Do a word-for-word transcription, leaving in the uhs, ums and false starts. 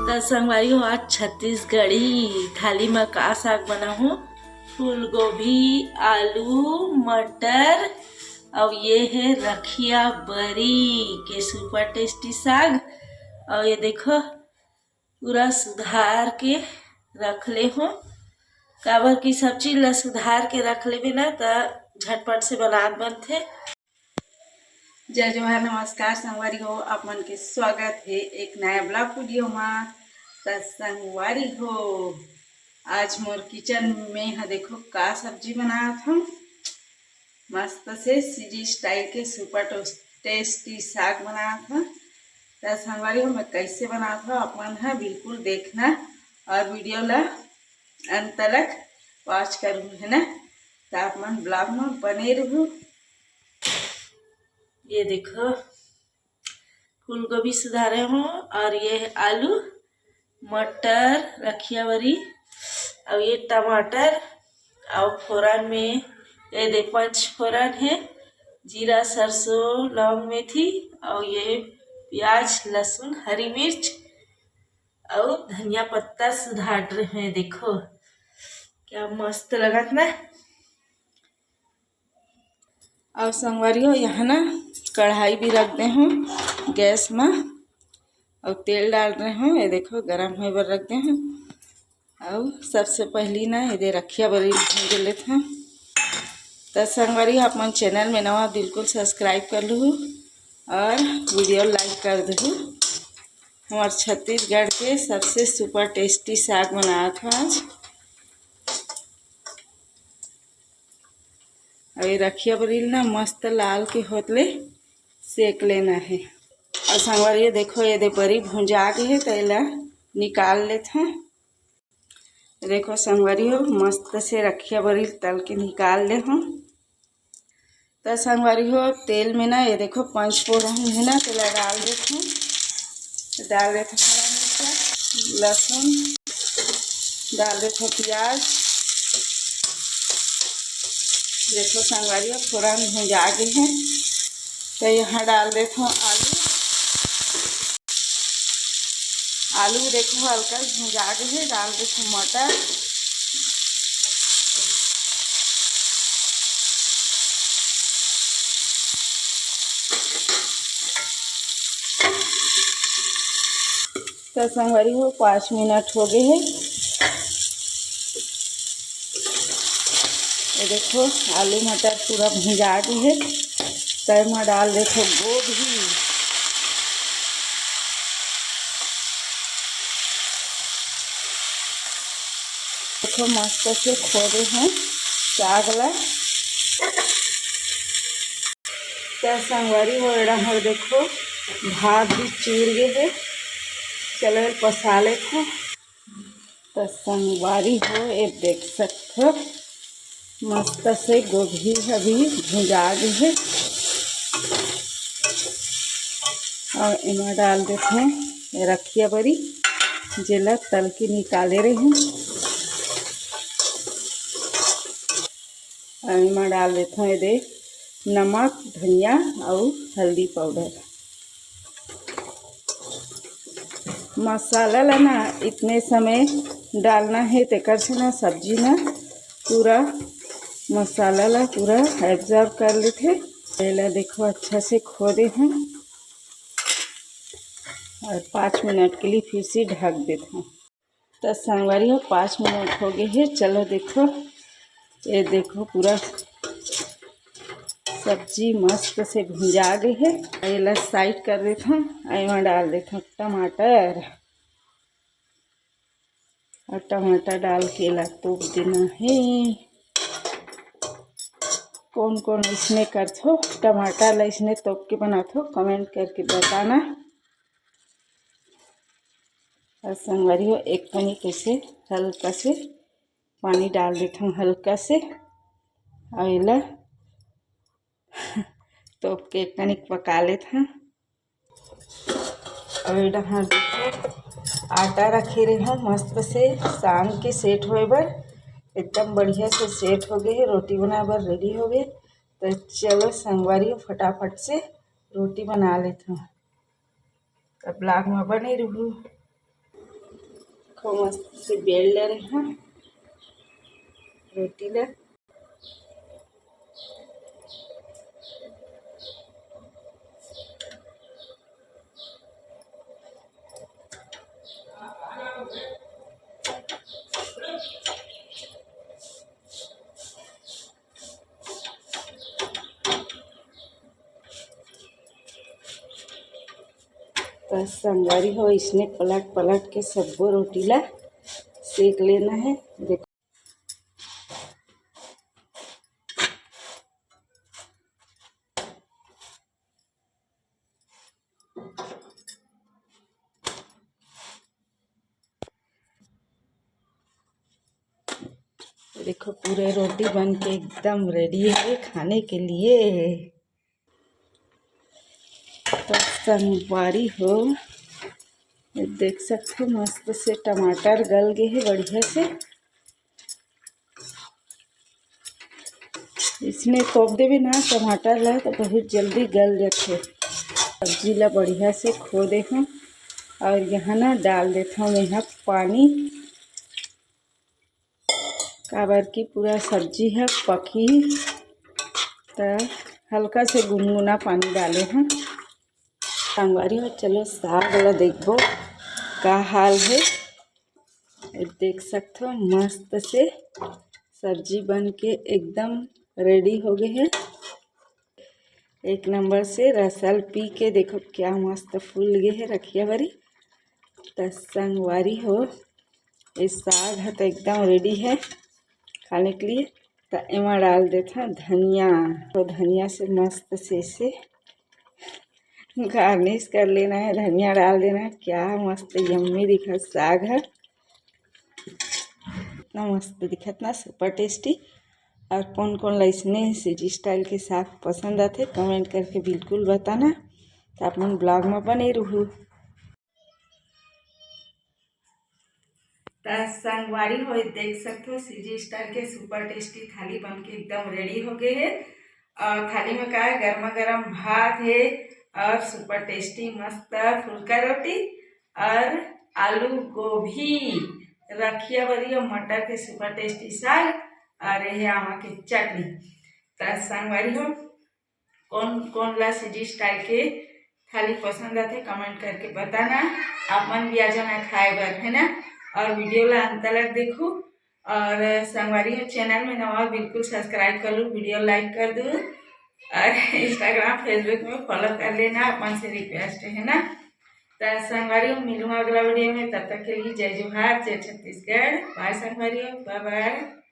त संगवारी हो, आज छत्तीसगढ़ी थाली म का साग बनाहूँ? फूलगोभी, आलू, मटर, अउ ये हे रखिया बरी के super tasty साग। अउ ये देखो, पूरा सुधार के रख ले हों, काबर कि सब चीज ला सुधार के रख लेबे ना, त झटपट से बनात बनथे। जय जोहार, नमस्कार संगवारी हो, आप मन के स्वागत हे एक नया vlog video मा। त संगवारी हो, आज मोर kitchen में ह देखो का सब्जी बनात हूँ, मस्त से CG style के super tasty साग बनात हूँ। त संगवारी हो, मैं कैसे बनात हूँ, आप मन ह बिल्कुल देखना और video ला अंत तक watch करूँ, है ना? त आप मन vlog में बने रहू। ये देखो, फूलगोभी सुधारे हूँ और ये है आलू, मटर, रखिया बरी, और ये टमाटर, और फोरन में ये दे पंच फोरन है, जीरा, सरसों, लौंग, मेथी, और ये प्याज, लहसुन, हरी मिर्च और धनिया पत्ता सुधार रहे हैं। देखो क्या मस्त लगत ना। और संगवारी हो, यहाँ ना कढ़ाई भी रख दे हूँ गैस में और तेल डाल रहे हूँ। ये देखो गरम होए बर रख दे हूँ। और सबसे पहली ना ये दे रखिया बरी भूंज लेत हूँ। त संगवारी हो, आप मन channel में नवा बिल्कुल subscribe कर लू और video like कर दू। हमार छत्तीसगढ़ के सबसे super tasty साग बनात हूँ आज। अउ ये रखिया बरी ल ना मस्त लाल के होत ले सेक लेना हे। अउ संगवारी हो देखो, ये दे बरी भुंजा गे हे, त एला निकाल लेथन। देखो संगवारी हो, मस्त से रखिया बरी ल तल के निकाल ले हूँ। त संगवारी हो, तेल में ना ये देखो पंच फोरन है ना, तेला डाल देथन। डाल देथन हरा मिर्चा, लहसुन, डाल देथन प्याज। देखो संगवारी हो, फोरन भुंजा गे हे, त यहाँ डाल देथन आलू। आलू देखो हल्का भुंजा गे हे, डाल देथन मटर। त संगवारी हो, पाँच मिनट हो गे हे। ये देखो, आलू मटर पूरा भुंजा गे हे। त एमा डाल देथन गोभी। देखो, मस्त से खोदे हन साग ला। त संगवारी हो, ए डहर देखो, भात भी चूर गे हे। चलो, एला पसा लेथन। त संगवारी हो, ये देख सकथो, मस्त से गोभी अभी भुंजा गे हे। अउ एमा डाल देथन रखिया बरी, जेला तल के निकाले रहेन। अउ एमा डाल देथन ये दे नमक, धनिया अउ हल्दी पाउडर। मसाला ला ना इतने समय डालना हे, तेकर से ना सब्जी ना पूरा मसाला ला पूरा absorb कर लेथे। एला देखो, अच्छा से खोदे हन अउ पाँच मिनट के लिए फिर से ढक देथन। त संगवारी हो, पाँच मिनट हो गे हे। चलो देखो, ये देखो, पूरा सब्जी मस्त से भुंजा गे हे। एला side कर देथन, एमा डाल देथन टमाटर, अउ टमाटर डाल के एला तोप देना हे। कोन कोन अइसने करथो, टमाटर ला अइसने तोप के बनाथो, comment करके बताना। अउ संगवारी हो, एक कनी कइसे हल्का से पानी डाल देथन, हल्का से, अउ एला तोप के एक कनी पका लेथन। अउ ए डहर देखो, आटा रखे रहे हूँ मस्त से सान के set होए बर, एकदम बढ़िया से set हो गे हे, रोटी बनाए बर ready हो गे। तो चलो संगवारी हो, फटाफट से रोटी बना लेथन। त vlog में बने रहू। तो मस्त से बेल ले रहे हैं रोटी ला। त संगवारी हो, इसने पलट पलट के सब्बो रोटी ला सेक लेना है। देखो, देखो, पूरे रोटी बन के एकदम रेडी है खाने के लिए। तो संगवारी हो, ये देख सकते हो, मस्त से टमाटर गल गए है बढ़िया से। इसने तोप देवे ना टमाटर ला, तो बहुत जल्दी गल जाथे। सब्जी ला बढ़िया से खो दे हूँ और यहाँ ना डाल देता हूँ यहाँ पानी, काबर कि पूरा सब्जी है पकी, त हल्का से गुनगुना पानी डाले हूँ। संगवारी हो, चलो साग ला देखबो का हाल है। देख सकथो, मस्त से सब्जी बन के एकदम रेडी हो गए है। एक नंबर से रसल पी के देखो, क्या मस्त फूल गए है रखिया बारी। त संगवारी हो, ये साग है तो एकदम रेडी है खाने के लिए। त एमा डाल देथन धनिया, तो धनिया से मस्त से इसे गार्निश कर लेना है, धनिया डाल देना है। क्या मस्त यम्मी दिखत साग है, इतना मस्त दिखत ना, सुपर टेस्टी। और कौन कौन ला इसने सीजी स्टाइल के साग पसंद आथे, कमेंट करके बिल्कुल बताना। तो आप मन ब्लॉग में बने रहू। त संगवारी हो, देख सकथो, सीजी स्टाइल के सुपर टेस्टी थाली बन के एकदम रेडी हो गए है। और थाली में का है, गर्मा गर्म भात है और सुपर टेस्टी मस्त फुलका रोटी और आलू गोभी रखिया बरी और मटर के सुपर टेस्टी साग और ये है आमा के चटनी। त संगवारी हो, कौन कौन ला सीजी स्टाइल के थाली पसंद आथे, कमेंट करके बताना। आप मन भी आ जाना खाए बर, है ना। और वीडियो ला अंत तक देखू। और संगवारी हो, चैनल में नवा, बिल्कुल सब्सक्राइब कर लू, वीडियो लाइक कर दू और इंस्टाग्राम फेसबुक में फॉलो कर लेना, आप मन से रिक्वेस्ट है ना। त संगवारी हो, मिलूंगा अगला वीडियो में, तब तक के लिए जय जोहार, जय छत्तीसगढ़, बाय संगवारी हो, बाय बाय।